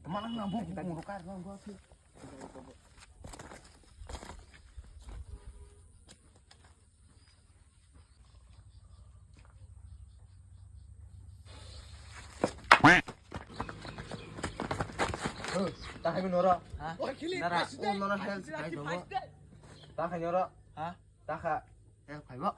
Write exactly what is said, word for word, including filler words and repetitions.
Mana nang bo bukung rok kar nang bo. Takai noro. Ha? Nara. O noro health kai dogo. Takai noro. Ha? Taka. Health kai bo.